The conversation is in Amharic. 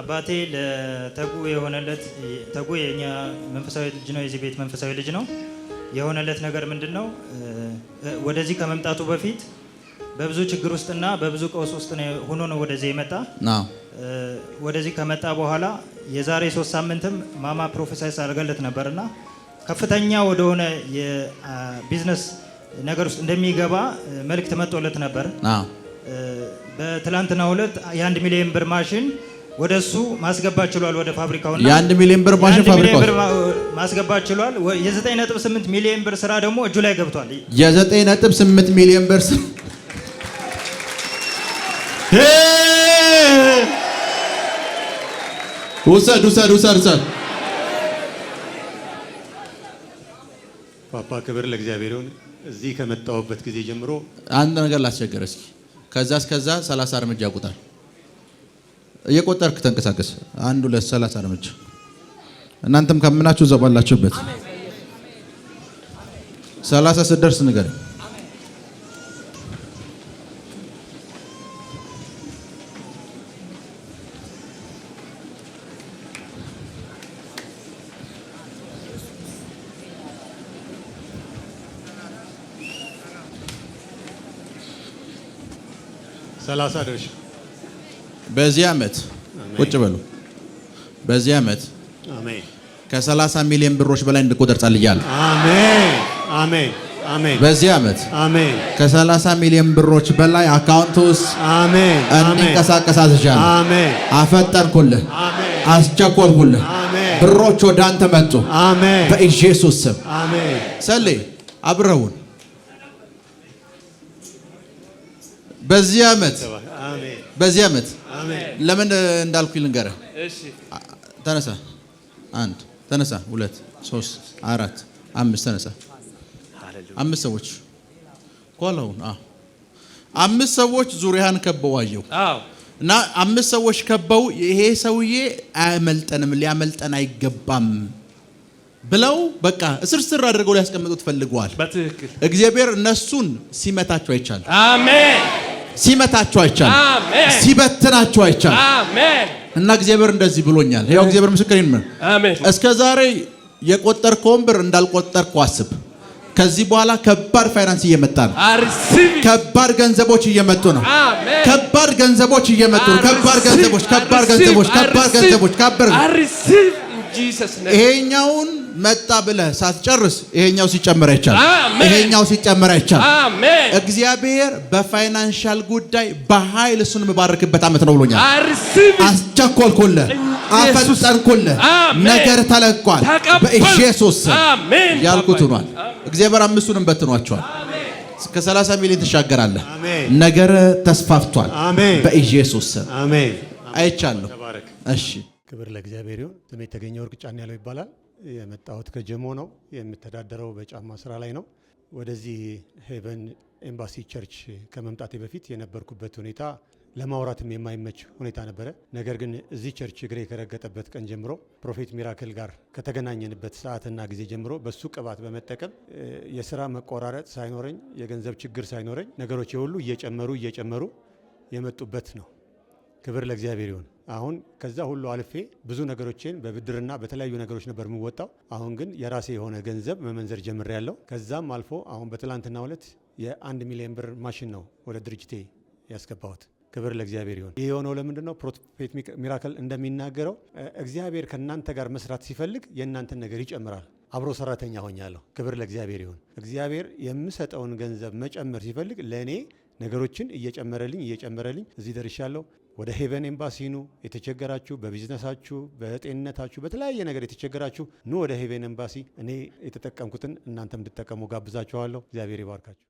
አባቴ ለተጉ የሆነለት፣ ተጉ የኛ መንፈሳዊ ልጅ ነው፣ የዚህ ቤት መንፈሳዊ ልጅ ነው። የሆነለት ነገር ምንድን ነው? ወደዚህ ከመምጣቱ በፊት በብዙ ችግር ውስጥና በብዙ ቀውስ ውስጥ ሆኖ ነው ወደዚህ የመጣ። ወደዚህ ከመጣ በኋላ የዛሬ 3 ሳምንትም ማማ prophesy አድርጋለት ነበርና ከፍተኛ ወደሆነ የቢዝነስ ነገር ውስጥ እንደሚገባ መልእክት መጥቶለት ነበር። በትላንትናው ዕለት የ1 ሚሊዮን ብር ማሽን ወደ እሱ ማስገባት ችሏል። ወደ ፋብሪካውና የ1 ሚሊዮን ብር ማሽን የ1 ሚሊዮን ፋብሪካ ብር ማስገባት ችሏል። የ9.8 ሚሊዮን ብር ስራ ደግሞ እጁ ላይ ገብቷል። የ9.8 ሚሊዮን ብር ሄ! ውሰድ፣ ውሰድ፣ ውሰድ፣ ውሰድ። ፓፓ፣ ክብር ለእግዚአብሔር ይሁን። እዚህ ከመጣሁበት ጊዜ ጀምሮ አንድ ነገር ላስቸግር እስኪ። ከዛ እስከዛ 30 እርምጃ ቁጠር። እየቆጠርክ ተንቀሳቀስ። አንድ፣ ሁለት፣ 30 እርምጃ። እናንተም ከምናችሁ እዛው ባላችሁበት 30 ስትደርስ ንገረኝ። 30 ደርሻ። በዚህ ዓመት ቁጭ በሉ። በዚህ ዓመት ከ30 ሚሊዮን ብሮች በላይ እንድቆጥር ጸልያለሁ። አሜን፣ አሜን፣ አሜን። በዚህ ዓመት ከ30 ሚሊዮን ብሮች በላይ account ውስጥ እንዲንቀሳቀስ አዝዣለሁ። አፈጠንኩልህ፣ አስቸኮልኩልህ። ብሮች ወደ አንተ መጡ። በኢየሱስ ስም። ጸልይ አብረውን። በዚህ ዓመት በዚህ ዓመት ለምን እንዳልኩ ልንገርህ። ተነሳ፣ አንድ ተነሳ፣ ሁለት፣ ሶስት፣ አራት፣ አምስት፣ ተነሳ። አምስት ሰዎች ኋላውን፣ አዎ፣ አምስት ሰዎች ዙሪያህን ከበው አየሁ። እና አምስት ሰዎች ከበው ይሄ ሰውዬ አያመልጠንም፣ ሊያመልጠን አይገባም ብለው በቃ እስርስር አድርገው ሊያስቀምጡት ፈልገዋል። በትክክል። እግዚአብሔር እነሱን ሲመታቸው አይቻለሁ። ሲመታቸው አይቻለሁ። ሲበትናቸው አይቻለሁ። እና እግዚአብሔር እንደዚህ ብሎኛል። ያው እግዚአብሔር ምስክሬ ነው። እስከ ዛሬ የቆጠርከውን ብር እንዳልቆጠርከው አስብ። ከዚህ በኋላ ከባድ ፋይናንስ እየመጣ ነው። I receive. ከባድ ገንዘቦች እየመጡ ነው። አሜን። ከባድ ገንዘቦች እየመጡ ነው። ከባድ ገንዘቦች፣ ከባድ ገንዘቦች፣ ከባድ ገንዘቦች፣ ከባድ I receive in Jesus' name. ይሄኛውን መጣ ብለህ ሳትጨርስ ይሄኛው ሲጨመር አይቻለሁ። ይሄኛው ሲጨመር አይቻለሁ። እግዚአብሔር በ financial ጉዳይ በኃይል እሱን የምባርክበት ዓመት ነው ብሎኛል። I receive it. አስቸኮልኩልህ፣ ኢየሱስ። አፈጠንኩልህ። ነገር ተለቋል። ተቀበልኩ። በኢየሱስ ስም ያልኩት አባዬ። ሆኗል። እግዚአብሔር አምስቱንም በትኗቸዋል። ከ30 ሚሊዮን ትሻገራለህ። አሜን። ነገር ተስፋፍቷል። በኢየሱስ ስም አይቻለሁ። ተባረክ። እሺ። ክብር ለእግዚአብሔር ይሁን። ስሜ የተገኘ ወርቅ ጫን ያለው ይባላል። የመጣሁት ከጀሞ ነው። የምተዳደረው በጫማ ስራ ላይ ነው። ወደዚህ Heaven Embassy Church ከመምጣቴ በፊት የነበርኩበት ሁኔታ ለማውራትም የማይመች ሁኔታ ነበረ። ነገር ግን እዚህ church እግሬ ከረገጠበት ቀን ጀምሮ፣ Prophet ሚራክል ጋር ከተገናኘንበት ሰዓትና ጊዜ ጀምሮ በሱ ቅባት በመጠቀም የስራ መቆራረጥ ሳይኖረኝ፣ የገንዘብ ችግር ሳይኖረኝ ነገሮች ሁሉ እየጨመሩ እየጨመሩ የመጡበት ነው። ክብር ለእግዚአብሔር ይሁን። አሁን ከዛ ሁሉ አልፌ ብዙ ነገሮችን በብድርና በተለያዩ ነገሮች ነበር የምወጣው። አሁን ግን የራሴ የሆነ ገንዘብ መመንዘር ጀምሬያለሁ። ከዛም አልፎ አሁን በትላንትናው ዕለት የ1 ሚሊዮን ብር ማሽን ነው ወደ ድርጅቴ ያስገባሁት። ክብር ለእግዚአብሔር ይሁን። ይህ የሆነው ለምንድን ነው? Prophet ሚራክል እንደሚናገረው እግዚአብሔር ከእናንተ ጋር መስራት ሲፈልግ የእናንተን ነገር ይጨምራል። አብሮ ሰራተኛ ሆኛለሁ። ክብር ለእግዚአብሔር ይሁን። እግዚአብሔር የምሰጠውን ገንዘብ መጨመር ሲፈልግ ለእኔ ነገሮችን እየጨመረልኝ እየጨመረልኝ እዚህ ደርሻለሁ። ወደ Heaven Embassy ኑ። የተቸገራችሁ፣ በቢዝነሳችሁ፣ በጤንነታችሁ፣ በተለያየ ነገር የተቸገራችሁ ኑ ወደ Heaven Embassy። እኔ የተጠቀምኩትን እናንተም እንድትጠቀሙ ጋብዛችኋለሁ። እግዚአብሔር ይባርካችሁ።